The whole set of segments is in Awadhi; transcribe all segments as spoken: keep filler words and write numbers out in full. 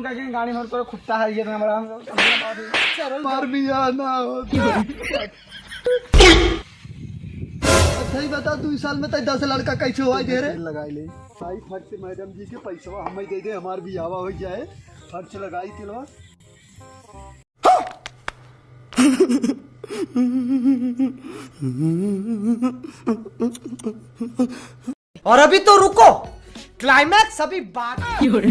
लेकिन गाड़ी में तो कुत्ता है, ये तो हमारा, हम समझ में बात है। चलो, मार भी आ ना हो। अच्छा ही बता, दू साल में तय दस लड़का कैसे हुआ दे रे? लगाई ले। भाई, फट से मैडम जी के पैसवा हमें दे दे, हमार बियाहवा हो जाए। फट से लगाई तेलवा। और अभी तो रुको, क्लाइमैक्स अभी बाकी। अरे?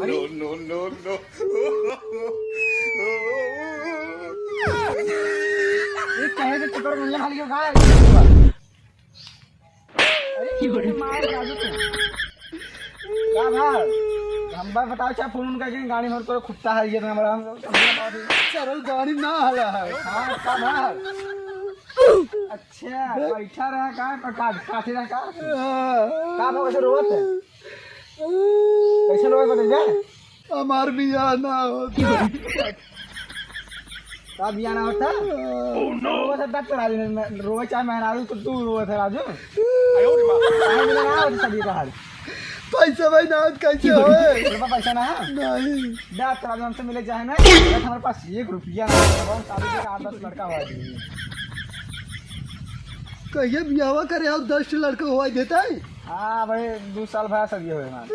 No, no, no, no। ये कहे के चक्कर में खाली क्यों खाए? अरे, ये मार राजू तू। का भाई? हम बार बताओ, चाहे फोन उनका के गाड़ी में तो कुत्ता है, ये तो हमारा, हम समझ में बात है। चलो, गाड़ी ना हला है। हाँ, का भाई? अच्छा, बैठा रहा का, पर का, काटे रहा का? हाँ। का भाई, कैसे रोवत है? कैसे रोवत है, बता दे। हमार बियाह ना होत। का बियाह ना होत? Oh, no। रोवत है, डॉक्टर राजू ने, मैं, रोवे चाहे मैं राजू, तो तू रोवत है, राजू। काहे बियाह ना होत, सभी बाहर। पैसा भाई ना होत, कैसे होए? तेरे पास पैसा ना है? नहीं। डॉक्टर राजू हमसे मिले चाहे ना, हमारे पास एक रुपया ना है, हम शादी के आठ दस लड़का हुआ जी। कहिए बियाहवा करे और दस लड़का हुआ देता है? हाँ भाई, दो साल भर सदिया हुए हमारे।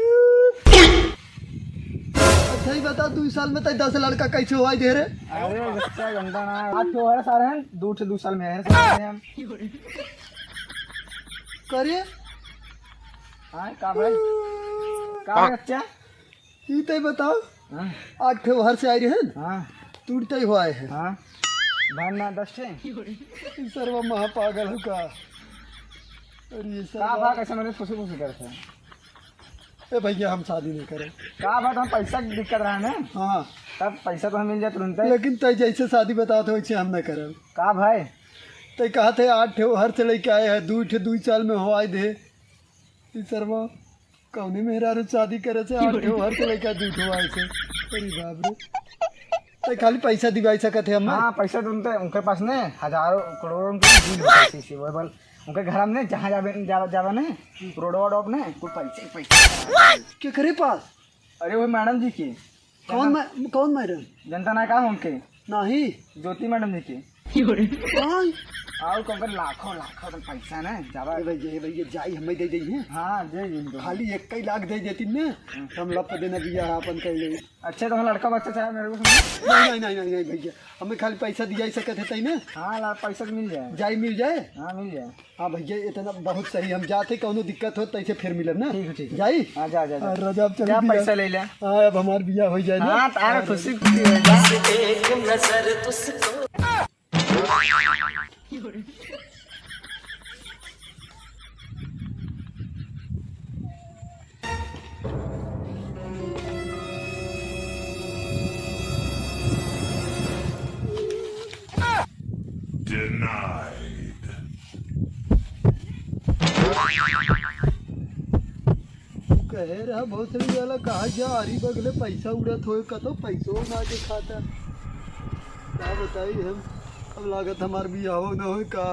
अच्छा ही बता, दू साल में तय दस लड़का कैसे हुआ दे रे? अरे बच्चा गंदा ना, आठ ठो है सारे हैं, दो ठो दू साल में है सारे हैं। करे? हाँ, का भाई? का भाई बच्चा? ई तय बताओ, हाँ। आठ ठो हर से आए रहे हैं, हाँ। टूटते ही हुआ है। हाँ। भर ना दस ठे। ई सरवा महापागल हो का? अरे ये का सरवा। बा, कैसे मैंने खुशी खुशी करते हैं? ए भैया, हम शादी नहीं करे। का बात, हम पैसा की दिक्कत रहा ना? हाँ। तब पैसा तो हम मिल जाए तुरंत। लेकिन तय जैसे शादी बताओ थे, वैसे हम नहीं करब। का भाई? तय कहा थे, आठ ठे हर से लेके आए हैं, दू ठे दू साल में हो आए दे। ई सरवा कौने मेहरारू शादी करे से आठ ठे हर से लेके दू ठे आए से। अरे बाप रे। तय खाली पैसा दिवाई सकत है हम। हाँ, पैसा तो उनके, उनके पास ने हजारों करोड़ों के बिल होते हैं, इसी वो बल उनके घर में जहाँ जावे, जा-, जावे ने, रोडवा डोब ने, कुल पैसे ही पैसे। केकरे पास? अरे, वो मैडम जी के। कौन मै-, कौन मैडम? जनता ना का उनके? नहीं। ज्योति मैडम जी के। हाँ। और कौन कर लाखों, लाखों तो पैसा ना, जावा। ए भैया, ए भैया, जाई हमें दे देई हैं। हाँ, दे देई तो। खाली एक ही लाख दे देती ना, हम्म। हम लप देना बियाह अपन कर ले। अच्छा, तो हम लड़का बच्चा चाहे मेरे को सुनो। नहीं, नहीं, नहीं, नहीं, नहीं भैया, हमें खाली पैसा दिया ही सकत है तई ना। हाँ, ला, पैसा तो मिल जाए। जाई मिल जाए? हाँ, मिल जाए। हाँ भैया, इतना बहुत सही। हम जाते, कौनो दिक्कत हो तैसे फिर मिलब ना। ठीक है, ठीक है। जाई? हाँ, जा, जा, जा। हाँ, राजा, अब चलो जा, बिया। पैसा ले ले। हाँ, अब हमार बिया हो जाए ना। हाँ, तारा हाँ, खुशी, राजा। खुशी हो जा। एक नजर तुझको। Denied। कहे रहा भोसड़ी वाला, कहा जा आरी बगले पैसा उड़त होए, कतो पैसो ना देखाता। का बताई हम, अब लागत हमार बियाहो ना होए का।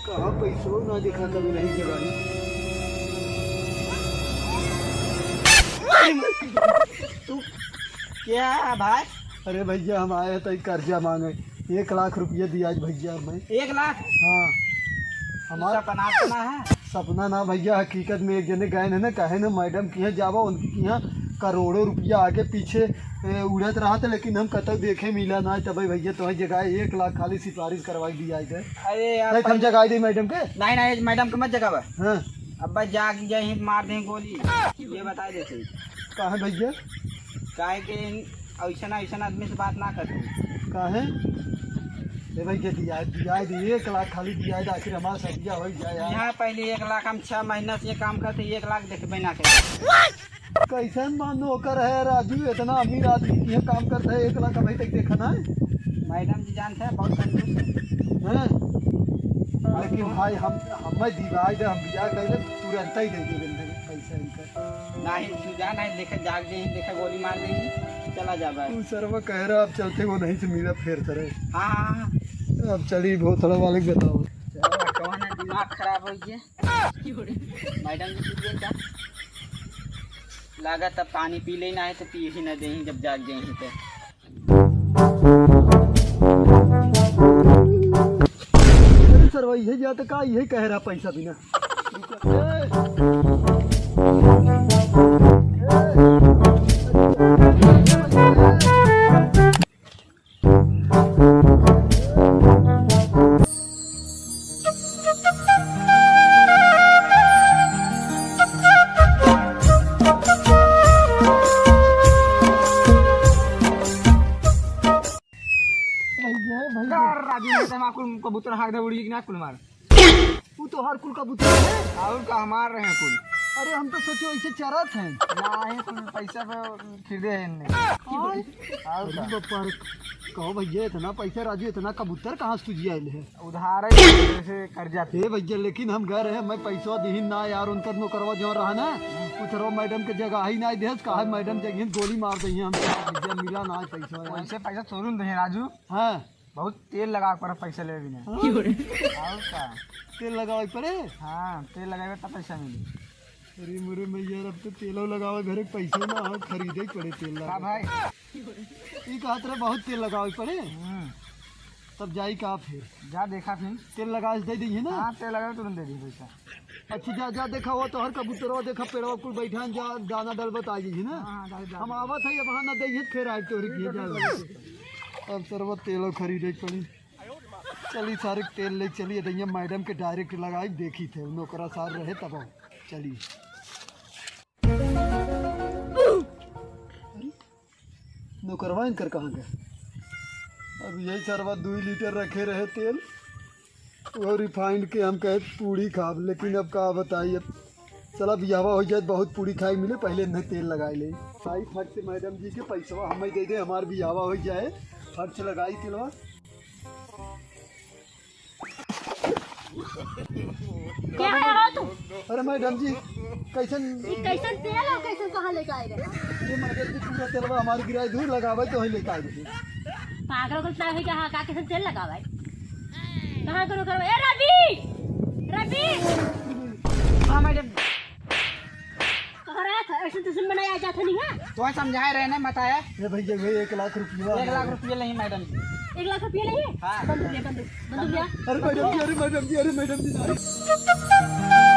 कहाँ पैसो ना देखाता भी नहीं जगह। तू क्या है भाई? अरे भैया, हम आए हैं तो कर्जा मांगे, एक लाख रुपया दिया आज भैया हमें। एक लाख? हाँ। हमारा सपना, सपना है? सपना ना भैया, हकीकत में एक जने गए हैं ना, कहे ना मैडम के यहाँ जावा, उनके यहाँ करोड़ों रुपया आगे पीछे, ए, उड़त रहा था, लेकिन हम कतौ देखे मिला ना, तबे भैया तोहे जगाए, एक लाख खाली सिफारिश करवाई दिया इधर। अरे यार, नहीं, हम पहले जगाई दे मैडम के। नहीं, नहीं, मैडम के मत जगावा। हाँ। अब्बा जाग जाए, मार दें गोली, ये बता देते। काहे भैया? काहे के ऐसन, ऐसन आदमी से बात ना करते। काहे? ए भैया, दिया, दिया दे, एक लाख खाली दिया दे, आखिर हमारा सदिया हो जाए यार। यहाँ पहले एक लाख, हम छह महीना से ये काम करते, एक लाख देखबे ना करे। कैसन बा नौकर है राजू, इतना अमीर आदमी के यहाँ काम करता है, एक लाख अभी तक देखा ना है। मैडम जी जानते हैं, बहुत कंजूस है। हैं? लेकिन भाई, हम, हमें दिवाई दे, हम बियाह कर ले, तुरंत ही दे दे पैसा इनका। नहीं, तू जा, नहीं, देखे, जाग जाई, देखे, गोली मार देई, चला जा भाई। तू सरवा कह रहा, अब चलते वो नहीं से मिला, फिर सरे। हाँ, हाँ, हाँ। अब चली, भोसड़ा वाले के बताओ। दिमाग खराब होइ गया। मैडम जी, पी लें का? लागत अब पानी पी लेना है तो पी ही ना देही जब जाग गई ही तो। अरे सरवा, इहे जात का, इहे कह रहा पैसा बिना। भैया, भैया। यार, राजू, नहीं तो हम आपको कबूतर हाँक दे, उड़ी कि ना कुल मार। वो तो हर कुल कबूतर है। और का हमार रहे कुल। अरे, हम तो सोचे वैसे चरत हैं। ना, ये कुल पैसा पे खरीदे हैं इनने। और? और अरे का? बापा रे, कहो भैया, इतना पैसा, राजू, इतना कबूतर कहाँ से तुझे आइल है? उधार है, जैसे कर्जा पे। ए भैया, लेकिन हम गए रहे, मैं पैसवा दिहिन ना यार, उनकर नौकरवा जो रहा ना, उतरवा मैडम के जगह ही ना देहस, काहे मैडम जगह गोली मार दई हम, भैया, मिला ना पैसा यार। वैसे पैसा तोड़ून दे राजू। हाँ। बहुत तेल लगावे पड़े पैसा लेवे बिना। हाँ। और का? तेल लगावे पड़े? हाँ, तेल लगावे तब पैसा मिली। अरे मोरे मैया, अब तो तेलो लगावे घरे पैसे ना हो, खरीदे ही पड़े तेल का लगा। भाई? ई कहत रहे बहुत तेल लगावे पड़े। हम्म। तब जाई का फिर? जा देखा फिर। तेल लगा दे दी है ना? हाँ, तेल लगा तुरंत दे दी पैसा। अच्छा, जा, जा, देखा, वो तोहर कबूतरवा, देखा, पेड़वा कुल बैठा है, जा, दाना डलबत आ गई है ना? हाँ, हाँ, जा, जा। हम आवत है, अब वहाँ ना दइहे, फिर आए तोहरी किए, जा। अब सरवा तेलो खरीदे के पड़ी। चली, सारे तेल ले चली, तो ये मैडम के direct लगाई, देखी थे, नौकरा सार रहे तब। चली। अरे, नौकरवा इनकर कहाँ गए? अब यही सरवा दुई लीटर रखे रहे तेल, वो refined के हम कहे पूड़ी खाब, लेकिन अब का बताई, अब चला बियाहवा हो जाए, बहुत पूड़ी खाए मिले, पहले इन्हें तेल लगाए ले। भाई, फट से मैडम जी के पैसवा हमें दे दे, हमार बियाहवा हो जाए, फट से लगाई तेलवा। क्या है हो तू? अरे मैडम जी, कैसन? ई कैसन तेल हो, कैसन कहाँ लेके आए रहे? ये मैडम जी, पूरा तेलवा हमार गिराए दूर लगावे तो वहीं लेके आए रहे। पागल को इतना है क्या? हाँ, का कैसन तेल लगावे? कहाँ करो करो? ए रवि! रवि! हाँ मैडम। कहाँ रहा था? ऐसे तो सुन बनाया जाता नहीं है। तो समझाए रहे ना, बताया। ए भैया, भाई, एक लाख रुपया एक लाख रुपया नहीं मैडम जी। एक लाख रुपया नहीं है? हाँ। बंदूक ले, बंदूक, बंदूक ले। अरे मैडम जी, अरे मैडम जी, अरे मैडम जी, नहीं।